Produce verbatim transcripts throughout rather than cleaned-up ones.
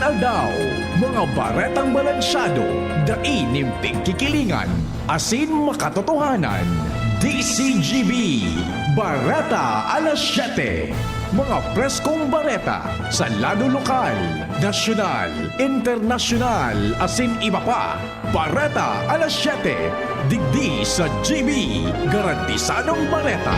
Aldaw, mga baretang balansyado, dai nin pigkikilingan, asin makatotohanan. D C G B, Bareta alas siyete. Mga preskong bareta sa lado lokal, nasyonal, internasyonal, asin iba pa. Bareta alas siyete, digdi sa G B, garantisadong bareta.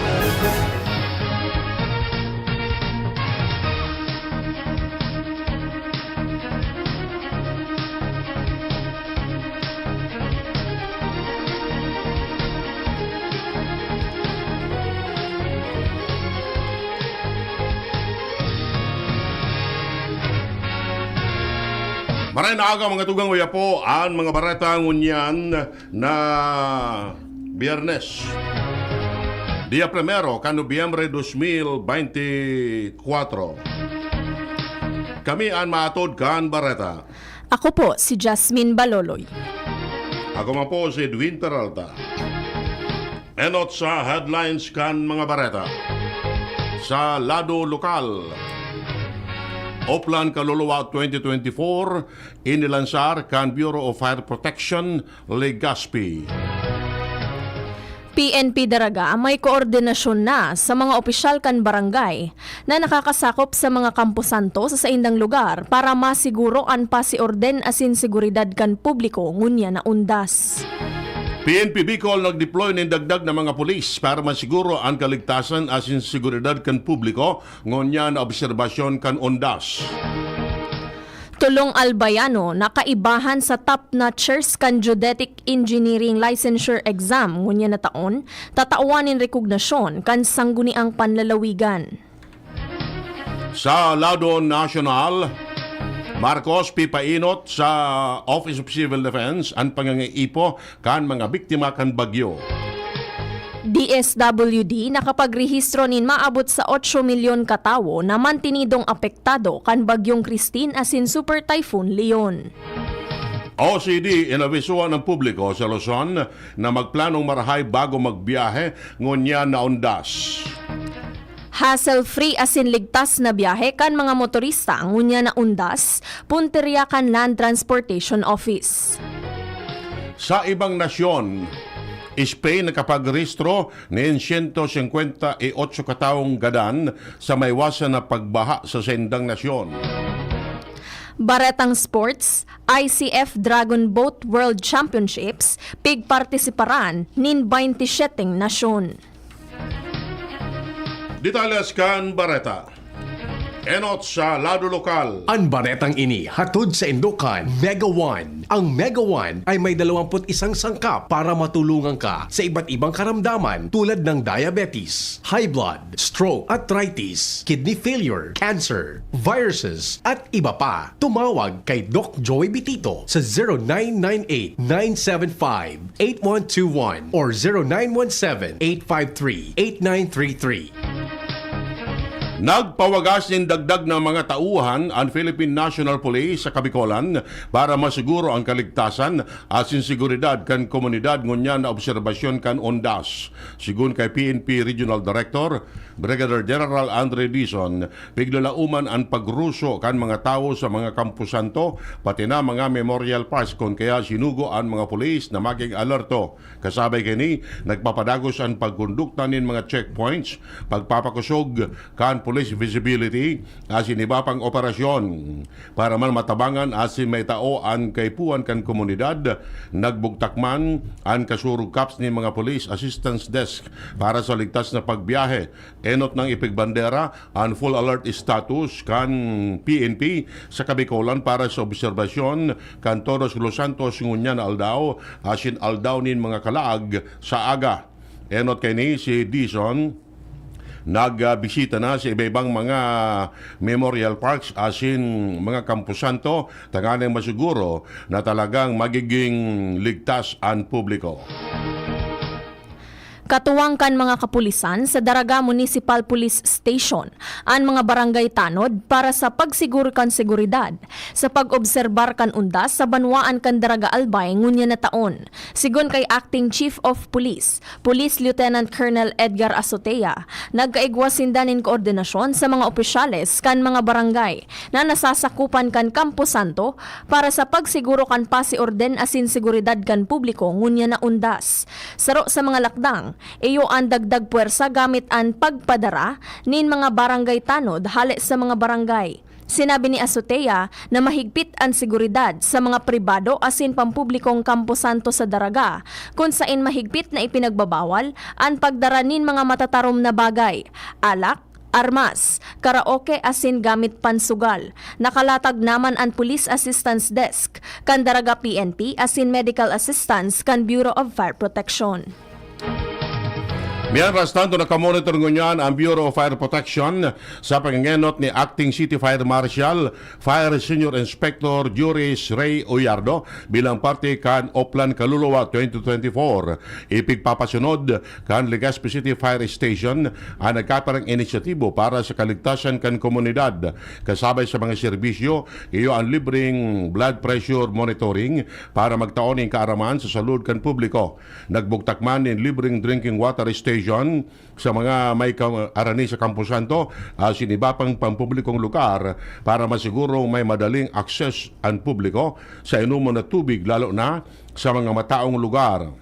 Maray na aga, mga tugang, uya po an mga bareta ngunyan na Biyernes, dia primero kan Nobyembre dos mil beintikwatro. Kami an maatod kan bareta. Ako po si Jasmine Baloloy. Ako man po si Edwin Peralta. Enot sa headlines kan mga bareta. Sa lado lokal, Oplan Kaluluwa twenty twenty-four, inilansar kan Bureau of Fire Protection, Legazpi. P N P Daraga may koordinasyon na sa mga opisyal kan barangay na nakakasakop sa mga kamposanto sa saindang lugar para masiguro an pasiorden asin seguridad kan publiko ngunyan na undas. P N P Bicol nag-deploy nin dagdag na mga pulis para masiguro an kaligtasan asin seguridad kan publiko ngunyan na obserbasyon kan undas. Tolong Albayano na kaibahan sa top notchers kan Geodetic Engineering Licensure Exam ngunyan na taon, tatawan nin rekognasyon kan Sangguniang Panlalawigan. Sa lado nasyonal, Marcos pipainot sa Office of Civil Defense an pangangaipo kan mga biktima kan bagyo. D S W D nakapagrehistro nin maabot sa otso milyon ka tawo na mantinidong apektado kan Bagyong Christine asin Super Typhoon Leon. O C D, inabisohan ang publiko sa Luzon na magplanong marahay bago magbiyahe, ngunyan na undas. Hassle-free asin ligtas na biyahe kan mga motorista ngunyan na undas, puntirya kan Land Transportation Office. Sa ibang nasyon, Spain nakapagrehistro nin siyento singkwenta y otso katawong gadan sa maiwasan na pagbaha sa saindang nasyon. Baretang sports, I C F Dragon Boat World Championships, pigpartisiparan nin baynti siyeteng nasyon. Detalles kan bareta. Enot sa lado lokal. An baretang ini hatod saindo kan Mega One. Ang Mega One ay may dalawampu't isang sangkap para matulungan ka sa iba't ibang karamdaman tulad ng diabetes, high blood, stroke, arthritis, kidney failure, cancer, viruses, at iba pa. Tumawag kay Doc Joy Bitito sa zero nine nine eight, nine seven five, eight one two one or zero nine one seven, eight five three, eight nine three three. Nagpawagas nin dagdag na mga tauhan an Philippine National Police sa Kabikolan para masiguro ang kaligtasan asin seguridad kan komunidad ngunyan na obserbasyon kan undas. Sigon kay P N P Regional Director Brigadier General Andre Dizon, piglalauman an pagruso kan mga tawo sa mga kamposanto, pati na mga memorial parks, kun kaya sinugo an mga pulis na maging alerto. Kasabay kaini, nagpapadagos an pagkondukta nin mga checkpoints, pagpapakosog kan police visibility, asin iba pang operasyon. Para man matabangan asin maitao an kaipuhan kan komunidad, nagbugtak man an Kasurog Cops nin mga Police Assistance Desk para sa ligtas na pagbiyahe. Enot nang ipigbandera an full alert status kan P N P sa Kabikolan para sa obserbasyon kan Todos los Santos ngunyan na aldaw asin Aldaw nin mga Kalaag sa aga. Enot kaini si Dizon, nagbisita na sa iba-ibang mga memorial parks asin mga kamposanto tanganing masiguro na talagang magiging ligtas an publiko. Katuwang kan mga kapulisan sa Daraga Municipal Police Station an mga barangay tanod para sa pagsiguro kan seguridad sa pag-obserbar kan undas sa banwaan kan Daraga Albay ngunyan na taon. Sigon kay Acting Chief of Police, Police Lieutenant Colonel Edgar Azotea, nagkaigwa sinda nin koordinasyon sa mga opisyales kan mga barangay na nasasakupan kan Campo Santo para sa pagsiguro kan pasiorden asin seguridad kan publiko ngunyan na undas. Saro sa mga lakdang, iyo an dagdag pwersa gamit an pagpadara nin mga barangay tanod hale sa mga barangay. Sinabi ni Azotea na mahigpit an seguridad sa mga pribado asin pampublikong kamposanto sa Daraga, kun saen mahigpit na ipinagbabawal an pagdara nin mga matatarom na bagay, alak, armas, karaoke asin gamit pansugal. Nakalatag naman an Police Assistance Desk kan Daraga P N P asin medical assistance kan Bureau of Fire Protection. Mientras tanto, nakamonitor ngunyan ang Bureau of Fire Protection sa pangengenot ni Acting City Fire Marshal, Fire Senior Inspector Juris Ray Oyardo bilang parte kan Oplan Kaluluwa twenty twenty-four. Ipigpapasunod kan Legazpi City Fire Station ang nagkaparang inisyatibo para sa kaligtasan kan komunidad. Kasabay sa mga serbisyo, iyo ang libreng blood pressure monitoring para magtao nin kaaraman sa salud kan publiko. Nagbugtak man nin libreng drinking water station sa mga may ka-, arani sa Campo Santo, asin iba pang pampublikong lugar para masigurong may madaling access an publiko sa inomon na tubig, lalo na sa mga mataong lugar.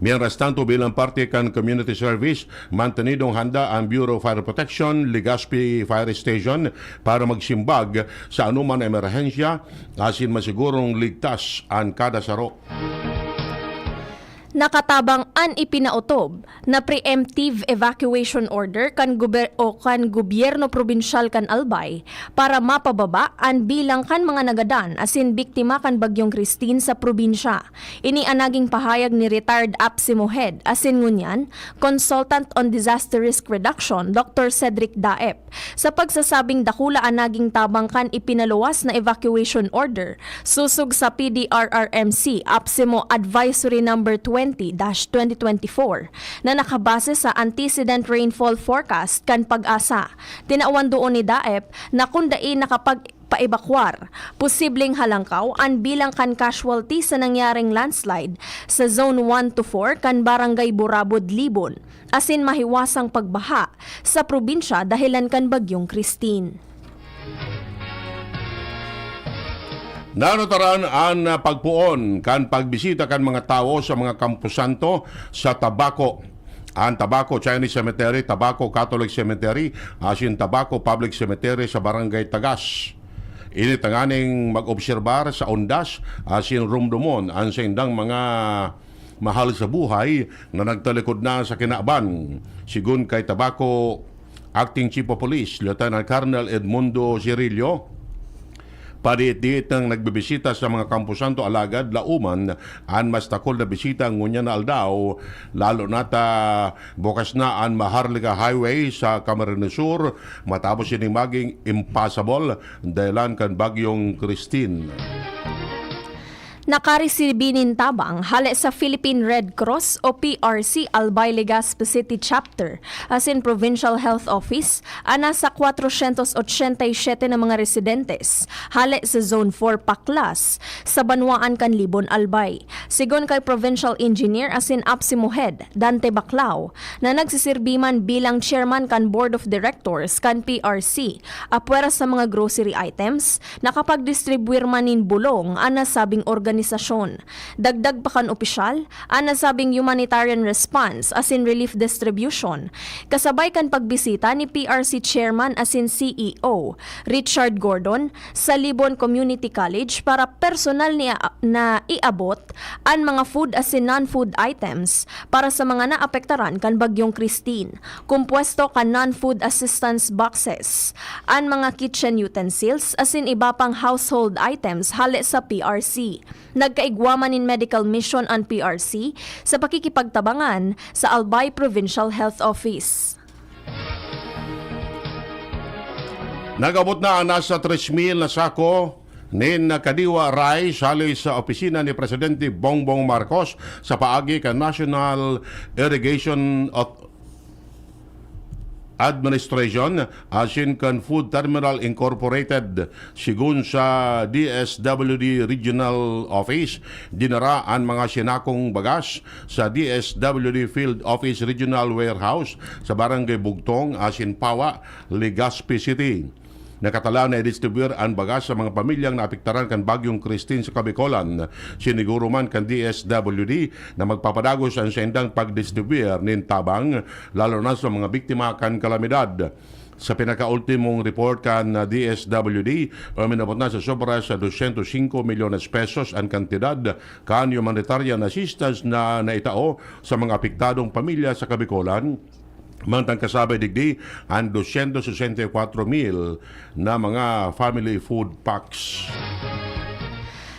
Mientras tanto, bilang parte kan community service, mantenidong handa ang Bureau of Fire Protection, Legazpi Fire Station, para magsimbag sa anoman na emerhensya asin masigurong ligtas an kada saro. Nakatabang an ipinaotob na preemptive evacuation order kan gober-, o kan gobyerno probinsyal kan Albay para mapababa an bilang kan mga nagadan asin biktima kan Bagyong Christine sa probinsya. Ini an naging pahayag ni retired APSEMO head asin ngunyan Consultant on Disaster Risk Reduction, Doctor Cedric Daep, sa pagsasabing dakula an naging tabang kan ipinaluwas na evacuation order sosog sa P D R R M C APSEMO Advisory Number twenty dash twenty twenty-four na nakabase sa Antecedent Rainfall Forecast kan PAGASA. Tinawan duon ni Daep na kun dai nakapag- paibakwar, posibleng halangkaw an bilang kan casualty sa nangyaring landslide sa Zone one to four kan Barangay Burabod, Libon, asin mahiwasang pagbaha sa probinsya dahelan kan Bagyong Christine. Narutaran an pagpoon kan pagbisita kan mga tawo sa mga kamposanto sa Tabaco. An Tabaco Chinese Cemetery, Tabaco Catholic Cemetery, asin Tabaco Public Cemetery sa Barangay Tagas. Ini tanganing mag-obserbar sa undas asin rumdomon an saindang mga mahal sa buhay na nagtalikod na sa kinaban. Sigon kay Tabaco Acting Chief of Police, Lieutenant Colonel Edmundo Cirillo, padiit-diit nang nagbibisita sa mga kamposanto, alagad lauman an mas dakul na bisita ngunyan na aldaw, lalo na ta bukas na an Maharlika Highway sa Camarines Sur matapos ini maging impassable dahilan kan Bagyong Christine. Nakaresibi nin tabang hale sa Philippine Red Cross o P R C Albay Legazpi City Chapter asin Provincial Health Office an nasa kwatrosyentos ochenta y siyete na mga residentes hale sa Zone four Paklas sa banwaan kan Libon, Albay. Sigon kay Provincial Engineer asin APSEMO Head Dante Baclao, na nagsisirbi man bilang chairman kan Board of Directors kan P R C, apwera sa mga grocery items, nakapagdistribwir man nin bulong an nasabing organisasyon. Dagdag pa kan opisyal, an nasabing humanitarian response asin relief distribution, kasabay kan pagbisita ni P R C Chairman asin C E O Richard Gordon sa Libon Community College para personal ni, na iabot an mga food asin non-food items para sa mga naapektaran kan Bagyong Christine. Kumpuesto kan non-food assistance boxes, an mga kitchen utensils asin iba pang household items hale sa P R C. Nagkaigwa man nin medical mission an P R C sa pakikipagtabangan sa Albay Provincial Health Office. Nag-abot na ang nasa tres mil na sako nin Kadiwa Rice hale sa opisina ni Presidente Bongbong Marcos sa paagi kan National Irrigation Auth-, Administration asin kan Food Terminal Incorporated. Sigun sa D S W D Regional Office, dinara an mga sinakong bagas sa D S W D Field Office Regional Warehouse sa Barangay Bugtong asin Pawa, Legazpi City. Nakatalaw na i-distribuyar an bagas sa mga pamilyang naapektaran kan Bagyong Christine sa Kabikolan. Siniguro man kan D S W D na magpapadagos an saindang pagdistribuyar nin tabang, lalo na sa mga biktima kan kalamidad. Sa pinakaultimong report kan D S W D, uminabot na sa sobra sa dosyentos singko milyones pesos an kantidad kan humanitarian assistance na naitao sa mga apektadong pamilya sa Kabikolan. Mantang kasabay digdi an dosyentos sesenta y kwatro mil na mga family food packs.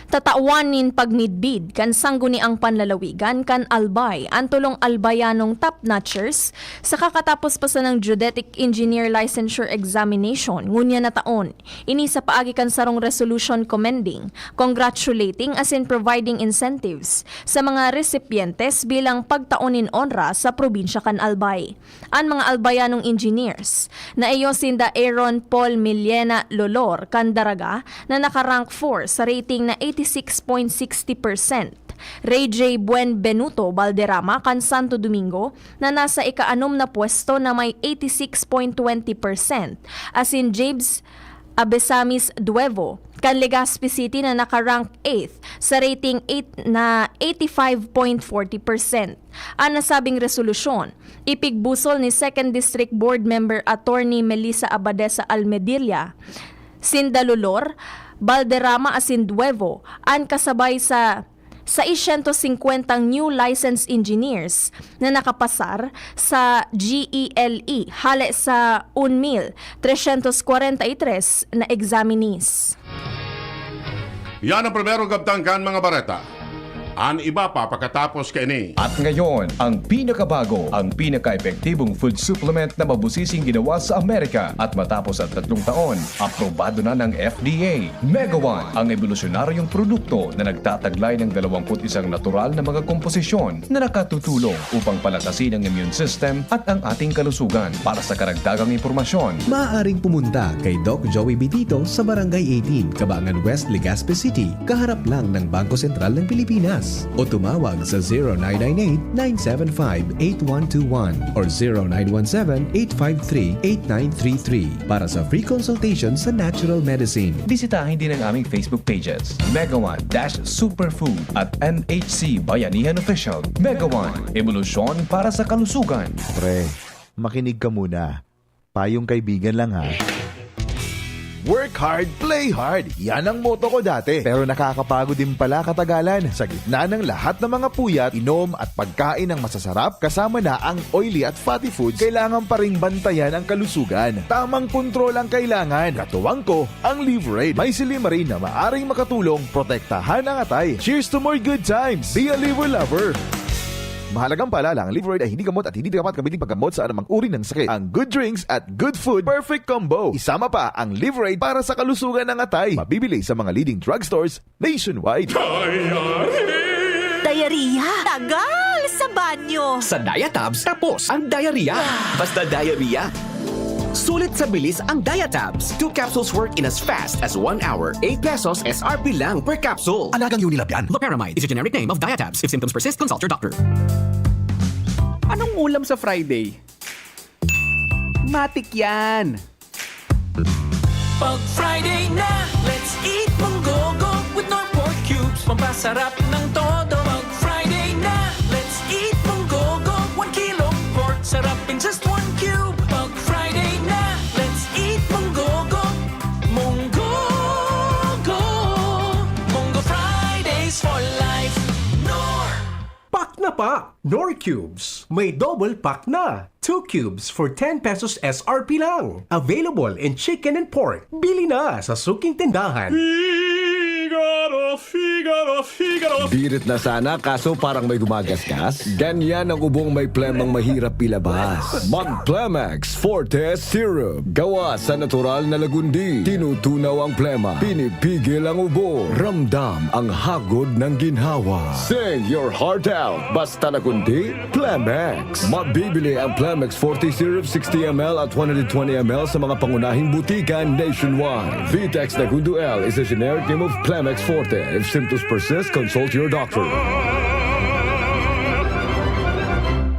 Tatawan nin pagmidbid kan Sangguniang Panlalawigan kan Albay an tolong Albayanong top notchers sa kakatapos pa sanang Geodetic Engineer Licensure Examination ngunyan na taon. Ini sa paagi kan sarong resolution commending, congratulating asin providing incentives sa mga resipientes bilang pagtao nin onra sa probinsya kan Albay. An mga Albayanong engineers na iyo sinda Aaron Paul Millena Lolor kan Daraga na naka-rank four sa rating na eighty-six point sixty percent, Ray J Buen Benuto Balderrama kan Santo Domingo na nasa ika-anom na pwesto na may eighty-six point twenty percent, asin James Abesamis Duevo kan Legazpi City na naka-rank eighth sa rating eight na eighty-five point forty percent. An nasabing resolusyon, ipigbusol ni Second District Board Member Attorney Melissa Abadesa Almedilla, sinda Lolor, Balderrama asin Duevo, an kasabay sa seiscientos cincuenta new licensed engineers na nakapasar sa G E L E hale sa un mil trescientos kwarenta y tres na examinees. Yan ang primerong kabtang kan mga bareta. An iba pa pakatapos kaini. At ngayon, ang pinakabago, ang pinaka-epektibong food supplement na mabusising ginawa sa Amerika. At matapos ang tatlong taon, aprobado na ng F D A. Mega One, ang ebolusyonaryong produkto na nagtataglay ng dalawampu't isang natural na mga komposisyon na nakatutulong upang palakasin ang immune system at ang ating kalusugan. Para sa karagdagang impormasyon, maaaring pumunta kay Doc Joey Bitito sa Barangay eighteen, Kabangan West, Legazpi City, kaharap lang ng Bangko Sentral ng Pilipinas. O tumawag sa zero nine nine eight, nine seven five, eight one two one or zero nine one seven, eight five three, eight nine three three para sa free consultation sa natural medicine. Bisitahin din ang aming Facebook pages, Mega One dash Superfood at N H C Bayanihan Official. Mega One, ebolusyon para sa kalusugan. Pre, makinig ka muna. Payong kaibigan lang, ha. Work hard, play hard. Yan ang motto ko dati. Pero nakakapagod din pala katagalan. Sa gitna ng lahat ng mga puyat, inom at pagkain ng masasarap, kasama na ang oily at fatty foods, kailangan pa ring bantayan ang kalusugan. Tamang kontrol ang kailangan. Katuwang ko, ang Liverade. May silymarin na maaring makatulong protektahan ang atay. Cheers to more good times! Be a Liver Lover! Mahalagang paalala, ang Liverade ay hindi gamot at hindi dapat gamitin paggamot sa anumang uri ng sakit. Ang good drinks at good food, perfect combo. Isama pa ang Liverade para sa kalusugan ng atay. Mabibili sa mga leading drugstores nationwide. Diarrhea? Tagal sa banyo. Sa Diatabs, tapos ang diarrhea. Basta diarrhea. Sulit sa bilis ang Diatabs. Two capsules work in as fast as one hour. Eight pesos S R P lang per capsule. Alagang Unilab yan. Loperamide is a generic name of Diatabs. If symptoms persist, consult your doctor. Anong ulam sa Friday? Matik yan! Pag Friday na, let's eat munggogo with Knorr pork cubes. Pampasarap ng todo. Pag Friday na, let's eat munggogo. One kilo pork, sarap in just one cube. Pag Friday na, let's eat munggogo. Munggogo. Munggo Fridays for life. Knorr. Pack na pa! Knorr Cubes. May double pack na. Two cubes for ten pesos S R P lang. Available in chicken and pork. Bili na sa suking tindahan. Figaro, Figaro, Figaro. Birit na sana, kaso parang may gumagasgas. Ganyan ang ubong may plemang mahirap ilabas. Mag Plemex Forte Syrup. Gawa sa natural na lagundi. Tinutunaw ang plema. Pinipigil ang ubo. Ramdam ang hagod ng ginhawa. Sing your heart out. Basta lagundi, Plemex. Mabibili ang Plemex Forte Syrup sixty M L at one hundred twenty M L sa mga pangunahing butika nationwide. Vitex Nagundo L is a generic name of Plemex Forte. If symptoms persist, consult your doctor.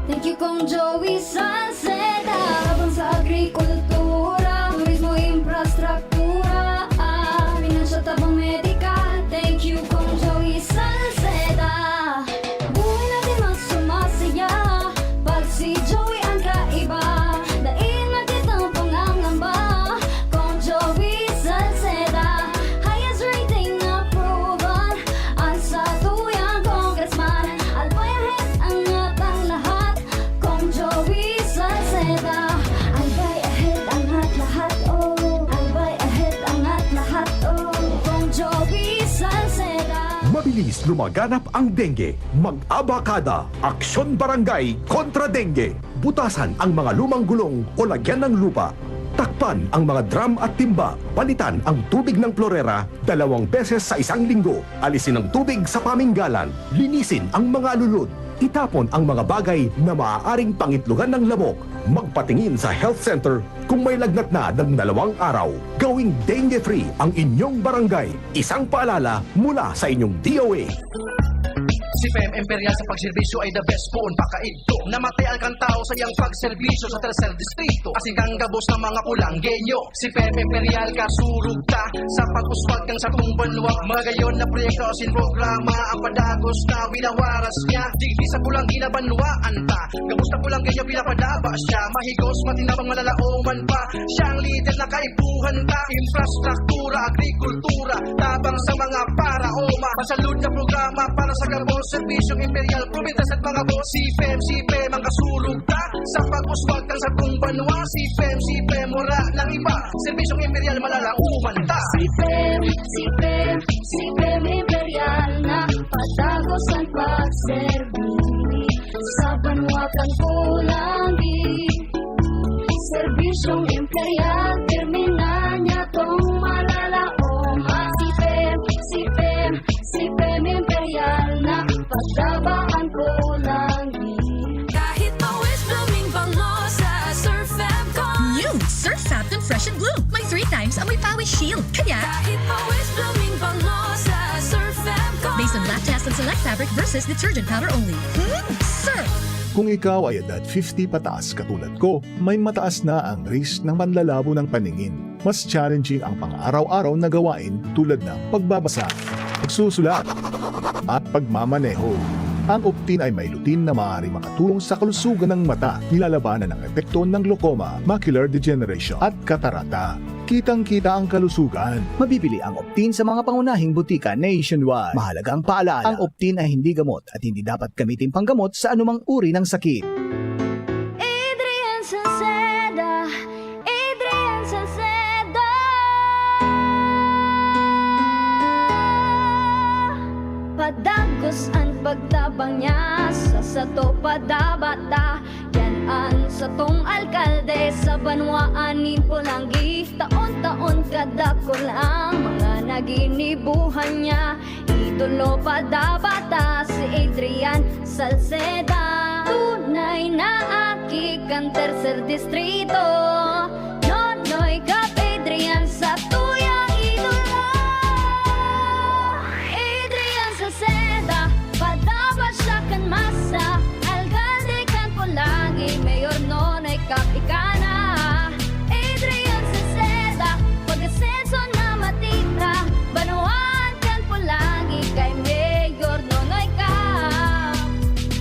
Thank you, Kong Joey Salceda. Habang sa agrikultura, turismo, infrastruktura, ah, pinansyal, tabang medikal. Thank you, Kong Joey Salceda. Buhay natin mas sumasaya pag si Joey ang kaiba. Dai na kitang pangangamba, Kong Joey Salceda. Highest rating approval ang satuyang congressman. Albay ahead ang atang lahat, Kong Joey Salceda. Albay ahead ang at lahat, oh. Albay ahead ang at lahat, oh. Kong Joey Salceda. Mabilis lumaganap ang dengue. Mag-abakada, Aksyon Barangay kontra Dengue. Butasan ang mga lumang gulong o lagyan ng lupa. Takpan ang mga drum at timba. Palitan ang tubig ng klorera dalawang beses sa isang linggo. Alisin ang tubig sa paminggalan. Linisin ang mga alulod. Itapon ang mga bagay na maaaring pangitlogan ng lamok. Magpatingin sa health center kung may lagnat na ng dalawang araw. Gawing dengue-free ang inyong barangay. Isang paalala mula sa inyong D O A. Si P M Imperial sa pagserbisyo ay the best poon pakaidto. Namatay ang kantao sa iyang pagserbisyo sa Tercer Distrito. Asin kang gabos ng mga Polanggenyo. Si P M Imperial kasurog ta sa pag-uswag kan satong banwa. Magayon na proyekto asin programa ang padagos na winawaras niya. Digdi sa Polanggi na banwaan ta. Gabos na Polanggenyo pinapadaba siya. Mahigos, matinabang, malalaoman pa. Siya ang lider na kaipuhan ta. Infrastruktura, agrikultura, tabang sa mga paraoma. Masalud na programa para sa gabos, serbisyong imperial, probinsya sa mga boss. Si P M, si P M ang kasurog ta sa pag-uswag kan satong banwa. Si P M, si P M, wala nang iba. Serbisyong imperial, malalaoman ta. Si P M, si P M, si P M Imperial na padagos ang pagserbi sa banwa kan Polanggi. Serbisyong imperial, terminal niya tong malalaom. Si P M, si P M, si P M Imperial na pagdabaan ko lang. Kahit pawis, blooming, bango sa Surf Fab Con. New Surf Fab Con Fresh and Bloom. May three times amoy pawis shield. Kaya kahit pawis, blooming, bango sa Surf Fab Con. Based on lab test and select fabric versus detergent powder only. Hmm, Surf! Kung ikaw ay edad fifty pataas katulad ko, may mataas na ang risk ng panlalabo ng paningin. Mas challenging ang pang-araw-araw na gawain tulad ng pagbabasa, pagsusulat, at pagmamaneho. Ang Optin ay may lutein na maaaring makatulong sa kalusugan ng mata, nilalabanan ang epekto ng glaucoma, macular degeneration, at katarata. Kitang-kita ang kalusugan. Mabibili ang Optin sa mga pangunahing butika nationwide. Mahalagang paalala, ang Optin ay hindi gamot at hindi dapat gamitin panggamot sa anumang uri ng sakit. Adrian Salceda, Adrian Salceda. Padagos an pagtabang niya, sa sato padabata. Yan an satong alkalde sa banwaan nin Polanggi. Taon-taon kadakul ang mga naginibuhan niya. Idolo padabata si Adrian Salceda. Tunay na aki kan Tercer Distrito. Nonoy Cap Adrian sa tuyang idolo. Adrian Salceda, padapat siya kan masa. Alkalde kan Polanggi, Mayor Nonoy Cap ika na. Adrian Salceda, pag-asenso na matira. Banwaan kan Polanggi kay Mayor Nonoy Cap.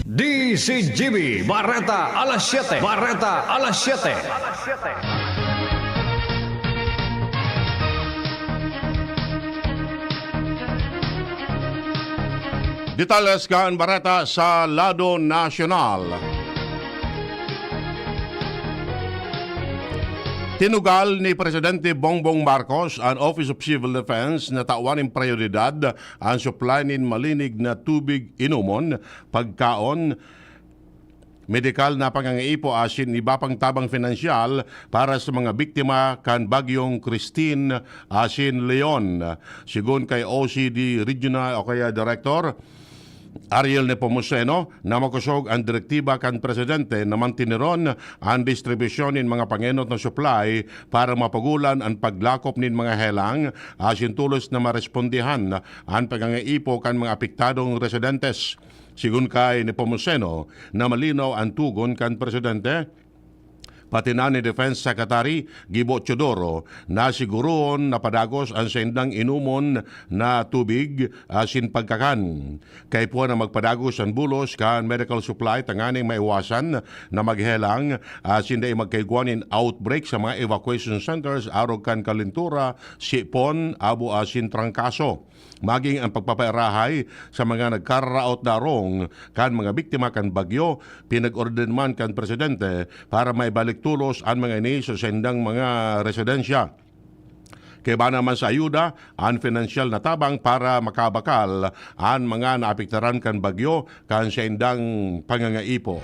D C G B, Bareta alas siyete. Bareta alas siyete. Detalles kan bareta sa lado nasyonal. Tinugal ni Presidente Bongbong Marcos an Office of Civil Defense na tawan nin prayoridad an supply nin malinig na tubig inomon, pagkaon, medikal na pangangaipo asin iba pang tabang finansyal para sa mga biktima kan Bagyong Christine asin Leon. Sigon kay O C D Regional o kaya Director Ariel Nepomuceno, na makosog an direktiba kan presidente na mantiniron an distribusyon nin mga pangenot na supply para mapagulan an paglakop nin mga helang asin tolos na marespondihan an pangangaipo kan mga apektadong residentes. Sigon kay Nepomuceno, na malinaw an tugon kan presidente, pati na ni Defense Secretary Gibo Teodoro, na siguroon na padagos an saindang inomon na tubig asin pagkakan. Kaipuhan na magpadagos an bulos kan medical supply tanganing maiwasan na maghelang asin dai magkaigwa nin outbreak sa mga evacuation centers arog kan Calentura, Sipon, Abo asin Trangkaso. Maging ang pagpapairahay sa mga nagkararaot na arong kan mga biktima kan bagyo, pinag-ordenan man kan presidente para maibalik tolos an mga ini sa saindang mga residensya. Kaiba naman sa ayuda, an finansyal na tabang para makabakal an mga naapektaran kan bagyo kan saindang pangangaipo.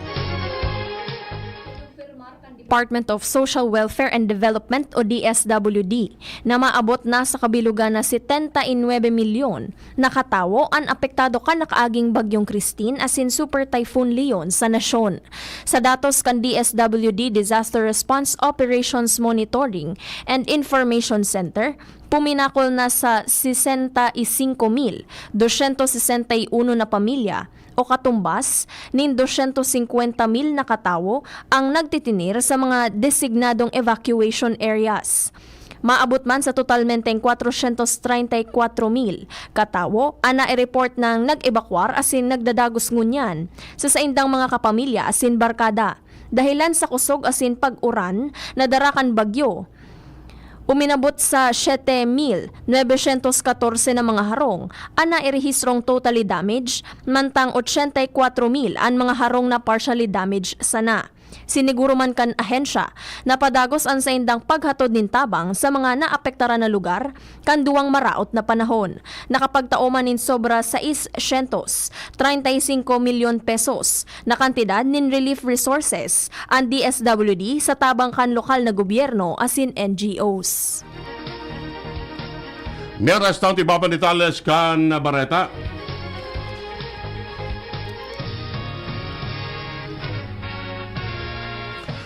Department of Social Welfare and Development o D S W D na maabot na sa kabilugan na setenta y nuebe milyon na katawo an apektado kan nakaaging Bagyong Christine asin Super Typhoon Leon sa nasyon. Sa datos kan D S W D Disaster Response Operations Monitoring and Information Center, puminakol na sa sesenta y singko mil dosyentos sesenta y uno na pamilya o katumbas nin dosyentos singkwenta mil na katawo ang nagtitinir sa mga designadong evacuation areas. Maabot man sa totalmenteng kwatrosyentos treinta y kwatro mil katawo an nai-report nang nag-ebakwar asin nagdadagos ngunyan sa saindang mga kapamilya asin barkada, dahelan sa kusog asin pag-uran na dara kan bagyo. Uminabot sa siete mil nuebe syentos katorse na mga harong an nairehistrong totally damaged, mantang ochenta y kwatro mil an mga harong na partially damaged sana. Siniguro man kan ahensya na padagos an saindang paghatod nin tabang sa mga naapektaran na lugar kan duwang maraot na panahon. Nakapagtao man nin sobra sais syentos treinta y singko milyon pesos na kantidad nin relief resources an D S W D sa tabang kan lokal na gobyerno asin N G Os. Mientras tanto, iba pang detalles kan bareta.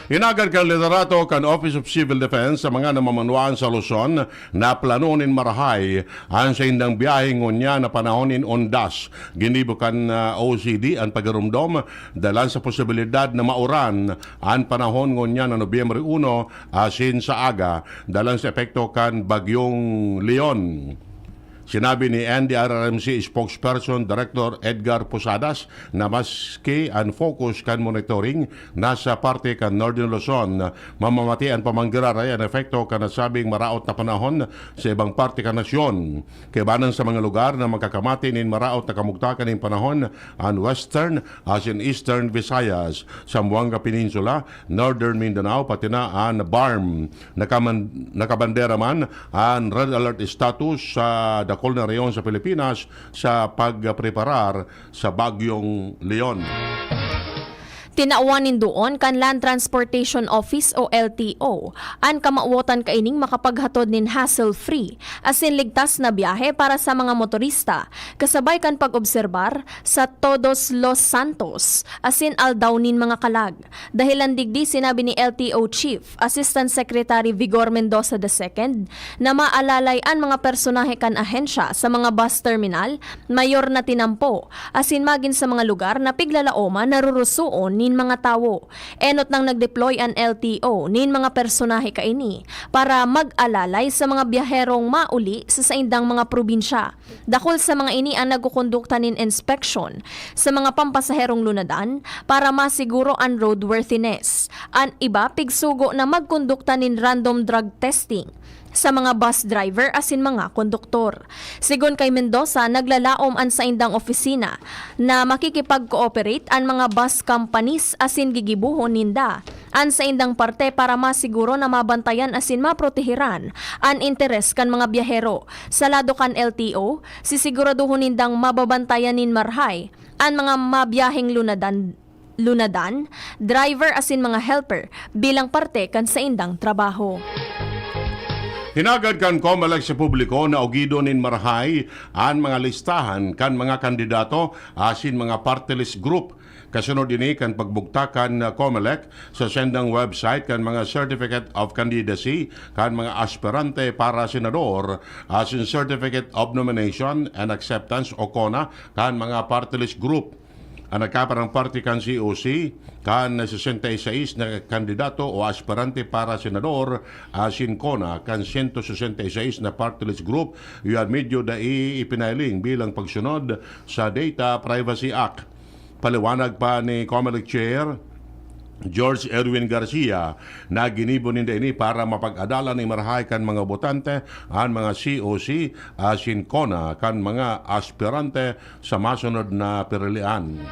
Inagad kan liderato kan Office of Civil Defense sa mga namamanwaan sa Luzon na plano nin marahay an saindang biyahe ngunyan na panahon nin undas. Ginibo kan ah, O C D an pagiromdom dalan sa posibilidad na mauran an panahon ngunyan na Nobyembre uno asin sa aga dalan sa epekto kan Bagyong Leon. Sinabi ni N D R R M C spokesperson Director Edgar Posadas na maski an focus kan monitoring nasa parte kan Northern Luzon, mamamati an pamanggiraray an epekto kan nasabing maraot na panahon sa ibang parte kan nasyon. Kaibanan sa mga lugar na magkakamati nin maraot na kamugtakan nin panahon an Western asin Eastern Visayas, Zamboanga Peninsula, Northern Mindanao, pati na an BARMM. Nakaman, nakabandera man an red alert status sa dakul na rehiyon sa Pilipinas sa pagpreparar sa Bagyong Leon. Tinawan nin duon kan Land Transportation Office o L T O an kamawotan kaining makapaghatod nin hassle-free asin ligtas na biyahe para sa mga motorista, kasabay kan pag-obserbar sa Todos los Santos asin Aldaw nin mga Kalag. Dahelan digdi, sinabi ni L T O Chief Assistant Secretary Vigor Mendoza the second na maalalay an mga personahe kan ahensya sa mga bus terminal, mayor na tinampo, asin magin sa mga lugar na piglalaoman narurusoon nin mga tawo. Enot nang nag-deploy an L T O nin mga personahe kaini para mag-alalay sa mga biyaherong mauli sa saindang mga probinsya. Dakul sa mga ini an nagkukondukta nin inspeksyon sa mga pampasaherong lunadan para masiguro an roadworthiness. An iba pigsugo na magkondukta nin random drug testing sa mga bus driver asin mga konduktor. Sigon kay Mendoza, naglalaom an saindang opisina na makikipag-cooperate an mga bus companies asin gigibohon ninda an saindang parte para masiguro na mabantayan asin maproteheran an interes kan mga biyahero. Sa lado kan L T O, sisiguradohon nindang mababantayan nin marahay an mga mabiyaheng lunadan lunadan, driver asin mga helper bilang parte kan saindang trabaho. Hinagad kan Comelec sa publiko na ugidon nin marahay an mga listahan kan mga kandidato asin mga party list group. Kasunod ini kan pagbugtak kan Comelec sa saindang website kan mga Certificate of Candidacy kan mga aspirante para senador asin Certificate of Nomination and Acceptance o CONA kan mga party list group. An nagkaparang parte kan C O C kan sesenta y seis na kandidato o aspirante para senador asin CONA kan sento sesenta y seis na party list group, iyo an medyo dai ipinailing bilang pagsunod sa Data Privacy Act. Paliwanag pa ni Comelec Chair George Edwin Garcia na ginibo ninda ini para mapag-adalan nin marahay kan mga botante an mga C O C asin CONA kan mga aspirante sa masunod na pirilian.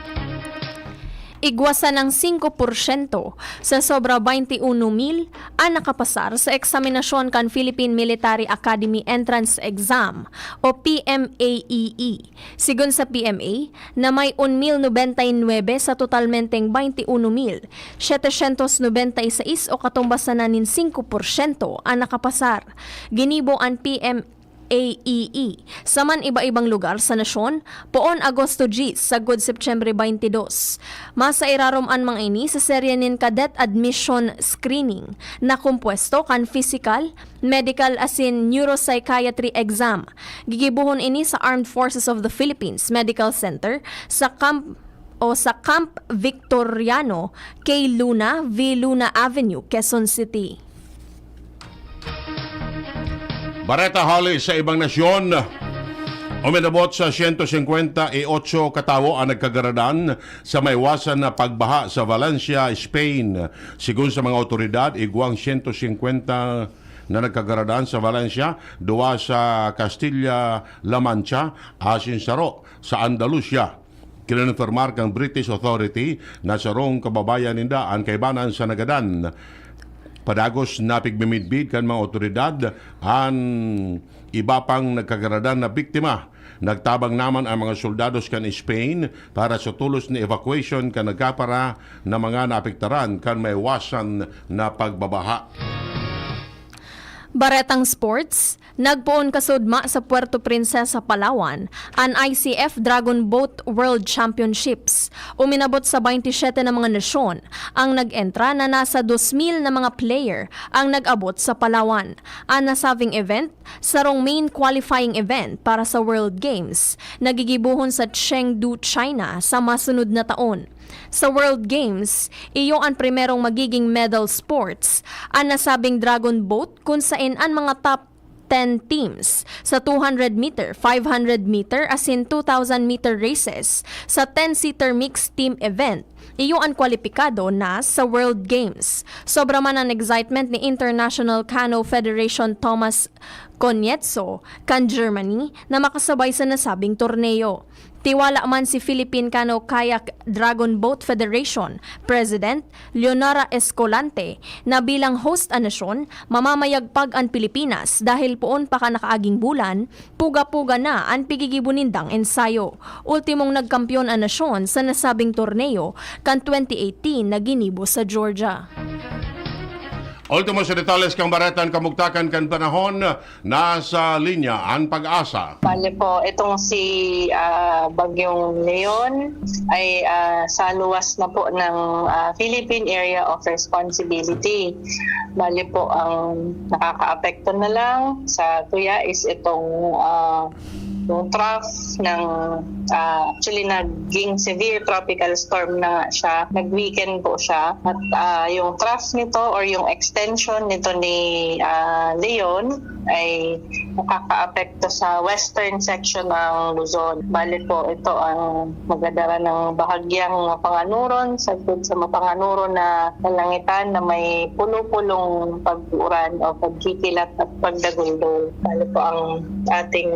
Igwa sanang singko porsyento sa sobra baynte uno mil an nakapasar sa eksaminasyon kan Philippine Military Academy Entrance Exam o P M A E E. Sigon sa P M A, na may un mil nobenta y nuebe sa totalmenteng baynte uno mil setecientos nobenta y seis o katumbas sana nin singko porsyento an nakapasar. Ginibo an P M A E E sa man iba-ibang lugar sa nasyon, poon Agosto dyes sagkod Setyembre baynte dos. Masairarom an mga ini sa serye nin cadet admission screening na kompuesto kan physical, medical asin neuropsychiatry exam. Gigibohon ini sa Armed Forces of the Philippines Medical Center sa Camp o sa Camp Victoriano kay Luna, V Luna Avenue, Quezon City. Bareta hali sa ibang nasyon. Uminabot sa siyento singkwenta y otso katawo ang nagkagaradan sa maiwasan na pagbaha sa Valencia, Spain. Sigon sa mga awtoridad, igwang siyento singkwenta na nagkagaradan sa Valencia, duwa sa Castilla-La Mancha, asin saro sa Andalusia. Kinonfirmar kan British Authority na sarong kababayan ninda an kaibanan sa nagadan. Padagos na pigmimidbid kan mga awtoridad an iba pang nagkagaradan na biktima. Nagtabang naman ang mga soldados kan Spain para sa tolos na evacuation kan nagkapara na mga naapektaran kan maiwasan na pagbabaha. Baretang sports, nagpoon kasudma sa Puerto Princesa, Palawan, an I C F Dragon Boat World Championships. Uminabot sa baynte siyete na mga nasyon ang nag-entra na nasa dos mil na mga player ang nag-abot sa Palawan. An nasabing event, sarong main qualifying event para sa World Games, na gigibohon sa Chengdu, China, sa masunod na taon. Sa World Games, iyo an primerong magiging medal sports an nasabing Dragon Boat, kun saen an mga top ten teams sa two hundred meter, five hundred meter asin two thousand meter races sa ten-seater mixed team event, iyo an kwalipikado na sa World Games. Sobra man an excitement ni International Canoe Federation Thomas Konietzko kan Germany na makasabay sa nasabing torneo. Tiwala man si Philippine Canoe Kayak Dragon Boat Federation President Leonora Escalante na bilang host an nasyon, mamamayagpag an Pilipinas dahil poon pa kan nakaaging bulan, puga-puga na an pigigibo nindang ensayo. Ultimong nagkampiyon an nasyon sa nasabing torneo kan twenty eighteen na ginibo sa Georgia. Ultimo sa detalles kan baretang kamugtakan kan panahon, nasa linya an PAGASA. Bale po, itong si, ah, Bagyong Leon ay, ah, sa luwas na po ng, ah, Philippine Area of Responsibility. Bale po, ang nakakaapekto na lang sa tuya is itong, ah, Yung trough ng, ah, actually, naging severe tropical storm na nga siya. Nag-weaken po siya. At, ah, yung trough nito or yung extension nito ni, ah, Leon ay nakakaapekto sa western section ng Luzon. Bali po, ito ang magdadala ng bahagyang mapanganuron, sagkod sa mapanganuron na kalangitan na may pulo-pulong pag-uuran o pagkikilat at pagdaguldol. Bali po, ang ating,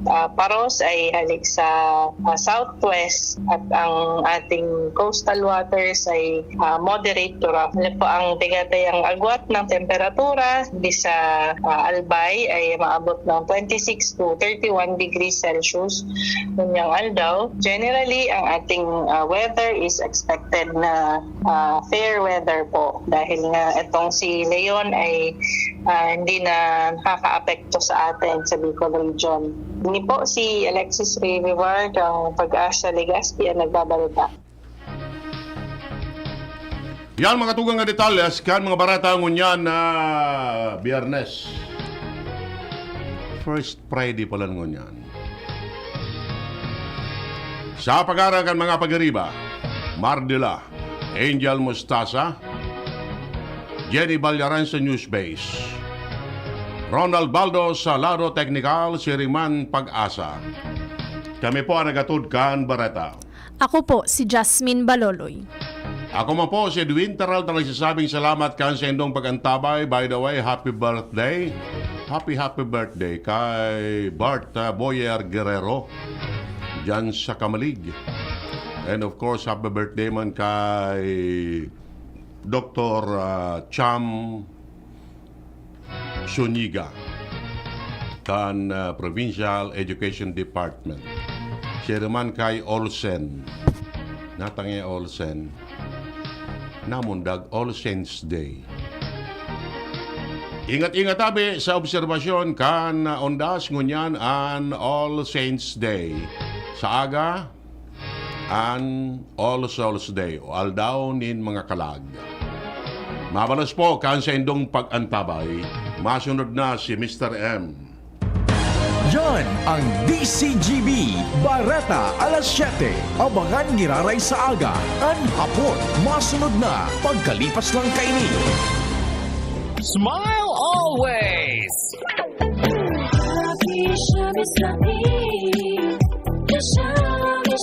ah, paros ay halik sa, ah, southwest at ang ating coastal waters ay, ah, moderate to rough. Bali po, ang tigatayang agwat ng temperatura di sa, ah, Albay ay maabot ng twenty-six to thirty-one degrees Celsius ngonyang aldaw. Generally, ang ating, ah, weather is expected na, ah, fair weather po dahil nga itong si Leon ay, ah, hindi na nakakaapekto sa atin sa Bicol region. Ini po si Alexis Ray Vivar ng Pag-asa Legazpi ang nagbabalita. Yan mga tugang nga detalles kan mga bareta ngunyan na Biyernes. First Friday pala ngunyan. Sa pagara kan mga pagiriba, Mardila, Angel Mustasa, Jenny Balyaran sa News Base, Ronald Baldo sa lado teknikal, si Riman Pag-asa. Kami po ang nagatod kan bareta. Ako po si Jasmine Baloloy. Ako man po si Edwin Terralta nagsasabing salamat kan sa indong pag-antabay. By the way, happy birthday. Happy, happy birthday kay Bart uh, Boyer Guerrero dyan sa Kamalig. And of course, happy birthday man kay Doktor uh, Cham Zuniga kan uh, Provincial Education Department. Siya naman kay Olsen. Natangay Olsen. Namundag All Saints Day. Ingat-ingat abi sa obserbasyon kan ondas ngunyan an All Saints Day. Sa aga, an All Souls Day o Aldaw nin mga Kalag. Mabalos po kan sa indong pag-antabay. Masunod na si Mister M. Yan ang D C G B, Bareta alas siyete. Abangan giraray sa aga, an hapon. Masunod na, pagkalipas lang kaini. Smile always!